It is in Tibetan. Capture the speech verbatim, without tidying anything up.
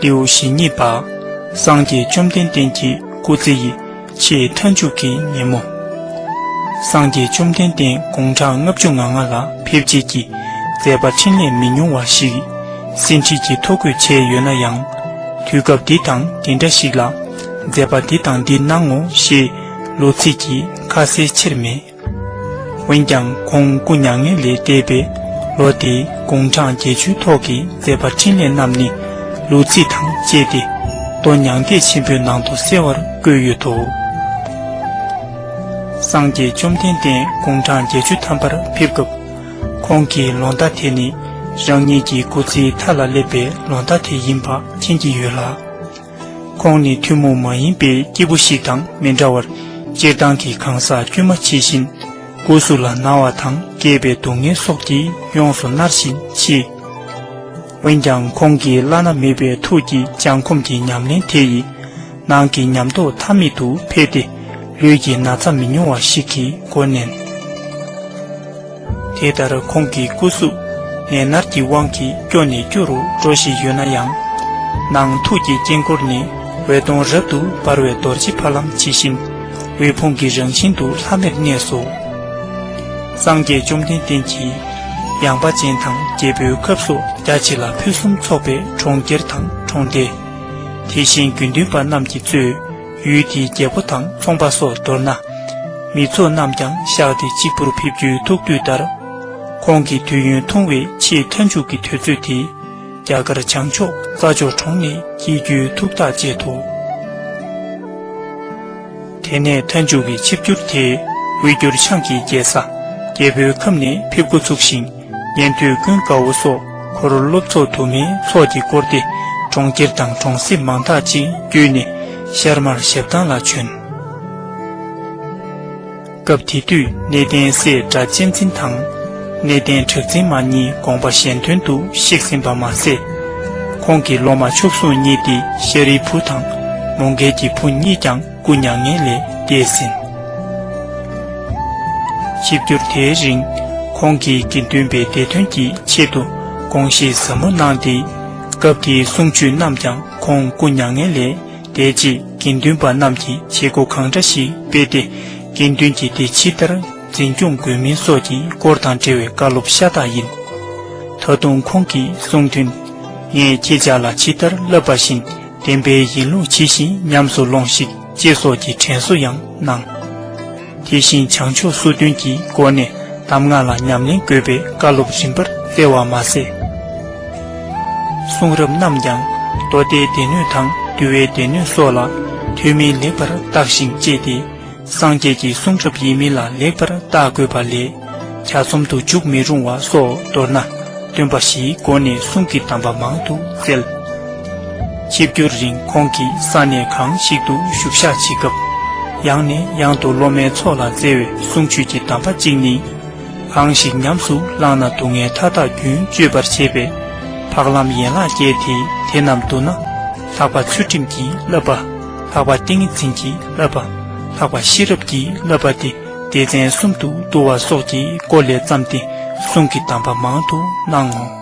ལེའུ་ཞེ་གཉིས་པ། སངས་རྒྱས་བཅོམ་ལྡན་འདས་ཀྱི་སྐུ་ཚེ་ཡི་ཆེས་མཐའ་མཇུག་གི་ཉིན་མོ། སངས་རྒྱས་བཅོམ་ལྡན་འདས་དགུང་གྲངས་ལྔ་བཅུ་ང་ལྔ་ལ་ཕེབས་རྗེས་ཀྱི་མཛད་པ་འཕྲིན་ལས་མི་ཉུང་བ་ཞིག་ཟིན་བྲིས་ཀྱི་ཐོ་འགོད་བྱས་ཡོད་ན་ཡང་། དུས་སྐབས་འདི་དང་འདི་འདྲ་ཞིག་ལ་མཛད་པ་འདི་དང་འདི་གནང་ངོ་ཞེས་ལོ་ཚིགས་ཀྱི་ཁ་གསལ་ཆེར་མེད། འོན་ཀྱང་ཁོང་སྐུ་མྱ་ངན་ལས་འདས་པའི་ལོ་དེའི་དགུང་གྲངས་བརྒྱད་ཅུའི་ཐོག་གི་མཛད་པ་འཕྲིན་ལས་རྣམས་ནི་ལོ་ཚིགས་དང་བཅས་ཏེ་མདོ་མྱང་འདས་ཆེན་པོའི་ནང་དུ་གསལ་བར་བཀོད་ཡོད་དོ། སངས་རྒྱས་བཅོམ་ལྡན་འདས་དགུང་གྲངས་བརྒྱད་ཅུ་ཐམ་པར་ཕེབས་སྐབས། ཁོང་གི་ལོ་ཟླ་དེ་ནི་རང་ཉིད་ཀྱི་སྐུ་ཚེའི་མཐའ་ལ་སླེབས་པའི་ལོ་ཟླ་དེ་ཡིན་པ་མཁྱེན་གྱི་ཡོད་ལ། ཁོང་ནི་ཐུན་མོང་མ་ཡིན་པའི་སྐྱེས་བུ་ཞིག་དང་མི་འདྲ་བར། སྤྱིར་བཏང་གི་གང་ཟག་དཀྱུས་མ་ཇི་བཞིན། སྐུ་གཟུགས་ལ་ན་བ་དང་རྒས་པའི་སྡུག་བསྔལ་སོགས་ཀྱིས་ཡོངས་སུ་མནར་བཞིན་མཆིས། འོན་ཀྱང་ཁོང་གི་བླ་ན་མེད་པའི་ཐུགས་ཀྱི་སྦྱང་གོམས་ཀྱི་ཉམས་ལེན་དེ་ཡིས། ནང་གི་ཉམས་རྟོགས་མཐའ་མེད་དུ་འཕེལ་ཏེ། ལུས་ཀྱི་ན་ཚ་མི་ཉུང་བ་ཞིག་གི་མགོ་མནན། དེ་ལྟར་ཁོང་གི་སྐུ་གཟུགས་ནད་མནར་གྱི་དབང་གིས་སྐྱོ་ནས་སྐྱོ་རུ་འགྲོ་བཞིན་ཡོད་ན་ཡང་། ནང་ཐུགས་ཀྱི་དཀྱིལ་འཁོར་ནི་འོད་སྟོང་རབ་ཏུ་འབར་བའི་རྡོ་རྗེ་ཕ་ལམ་ཇི་བཞིན་འོད་ཕུང་གི་རང་བཞིན་དུ་ལྷམ་མེར་གནས་སོ། སངས་རྒྱས་བཅོམ་ལྡན་འདས་ཀྱིས་ཡངས་པ་ཅན་དང་རྒྱལ་པོའི་ཁབ་སོགས་རྒྱ་ཆེ་ལ་ཕུན་སུམ་ཚོགས་པའི་གྲོང་ཁྱེར་དང་གྲོང་སྡེ། དེ་བཞིན་དགེ་འདུན་པ་རྣམས་ཀྱིས་གཙོས། ཡུལ་དེའི་རྒྱལ་པོ་དང་ཚོང་པ་སོགས་མདོར་ན། མི་ཚོགས་རྣམས་ཀྱང་བཤགས་ཏེ་གཅིག་པུར་ཕེབས་རྒྱུའི་ཐུགས་འདུན་ལྟར། ཁོང་གི་དུས་ཡུན་ཐུང་བའི་ཆེས་མཐའ་མཇུག་གི་དུས་ཚོད་དེ། རྒྱ་གར་བྱང་ཕྱོགས་རྩྭ་མཆོག་གྲོང་ནས་སྐྱེལ་རྒྱུའི་ཐུགས་ཐག་བཅད་དོ། དེ་ནས་མཐའ་མཇུག་གི་ཆིབས་བསྒྱུར་དེ་དབུས་འགྱུར་འཆང་གི་རྒྱལ་ས་རྒྱལ་པོའི་ཁབ་ནས་ཕེབས་འགོ་ཚུགས་ཤིང་། ཉན་ཐོས་ཀུན་དགའ་བོ་སོགས་འཁོར་སློབ་ཚོགས་དུ་མའི་ཚོགས་ཀྱིས་བསྐོར་ཏེ་གྲོང་ཁྱེར་དང་གྲོང་གསེབ་མང་དག་ཅིག་བརྒྱུད་ནས་ཤར་མར་ཞབས་ཐང་ལ་བྱོན། སྐབས་དེ་དུས་གནས་བརྟན་སྲས་སྒྲ་གཅན་འཛིན་དང་། གནས་བརྟན་གྲགས་འཛིན་མ་གཉིས་དགོངས་པ་གཞན་དོན་དུ་གཤེགས་ཟིན་པ་མ་ཟད། ཁོང་གི་སློབ་མ་མཆོག་ཟུང་གཉིས་ཏེ་ཤཱ་རིའི་བུ་དང་མོའུ་འགལ་གྱི་བུ་གཉིས་ཀྱང་སྐུ་མྱ་ངན་ལས་འདས་ཟིན། ཆིབས་བསྒྱུར་དེའི་རིང་ཁོང་གིས་དགེ་འདུན་པའི་བདེ་དོན་གྱི་ཆེད་དུ་དགོངས་བཞེས་ཟབ་མོ་གནང་སྟེ། སྐབས་དེའི་གསུང་ཆོས་རྣམས་ཀྱང་ཁོང་སྐུ་མྱ་ངན་ལས་འདས་རྗེས་དགེ་འདུན་པ་རྣམས་ཀྱིས་བྱེད་སྒོ་གང་འདྲ་ཞིག་སྤེལ་ཏེ། དགེ་འདུན་གྱི་སྡེ་ཇི་ལྟར་འཛིན་སྐྱོང་དགོས་མིན་སོགས་ཀྱི་སྐོར་དང་འབྲེལ་བའི་བཀའ་སློབ་ཤ་སྟག་ཡིན། ད་དུང་ཁོང་གིས་གསུངས་དོན། ངས་ཁྱེད་ཅག་ལ་ཇི་ལྟར་བསླབས་པ་བཞིན། བདེན་པའི་ཡིན་ལུགས་ཇི་བཞིན་ཉམས་སུ་ལོངས་ཤིག་ཅེས་སོགས་ཀྱི་དྲན་གསོ་ཡང་གནང་། དེ་བཞིན་བྱང་ཕྱོགས་སོ་བདུན་གྱི་སྒོ་ནས་གདམས་ངག་ལ་ཉམས་ལེན་དགོས་པའི་བཀའ་སློབ་རིམ་པར་སྩལ་བ་མ་ཟད། གསུང་རབ་རྣམས་ཀྱང་མདོ་སྡེའི་སྡེ་སྣོད་དང་འདུལ་བའི་སྡེ་སྣོད་སོགས་ལ་ཐོན་མིན་ལེགས་པར་བརྟགས་ཤིང་དཔྱད་དེ། སངས་རྒྱས་ཀྱི་གསུང་རབ་ཡིན་མིན་ལ་ལེགས་པར་བརྟག་དགོས་པ་ལས། གྱ་ཚོམ་དུ་འཇུག་མི་རུང་བ་སོགས་མདོར་ན། སྟོན་པ་བཞིའི་སྒོ་ནས་གསུང་གི་གདམས་པ་མང་དུ་བསྩལ། ཆིབས་བསྒྱུར་རིང་ཁོང་གིས་ས་གནས་གང་ཞིག་ཏུ་བཞུགས་ཞག་བྱེད་སྐབས། ཡང་ནས་ཡང་དུ་སློབ་མའི་ཚོགས་ལ་བསྩལ་བའི་གསུང་ཆོས་ཀྱི་གདམས་པ་གཅིག་ནི། གང་ཞིག་ཉམས་སུ་བླངས་ན་སྡུག་བསྔལ་མཐའ་དག་རྒྱུན་གཅོད་པར་བྱེད་པའི་འཕགས་ལམ་ཡན་ལག་བརྒྱད་དེ། དེ་རྣམས་བསྡུ་ན། ལྷག་པ་ཚུལ་ཁྲིམས་ཀྱི་བསླབ་པ། ལྷག་པ་ཏིང་ངེ་འཛིན་གྱི་བསླབ་པ། ལྷག་པ་ཤེས་རབ་ཀྱི་བསླབ་པ་སྟེ། སྡེ་ཚན་གསུམ་དུ་བསྡུ་བ་སོགས་ཀྱི་སྐོར་ལས་བརྩམས་ཏེ་གསུང་གི་གདམས་པ་མང་དུ་གནང་ངོ་།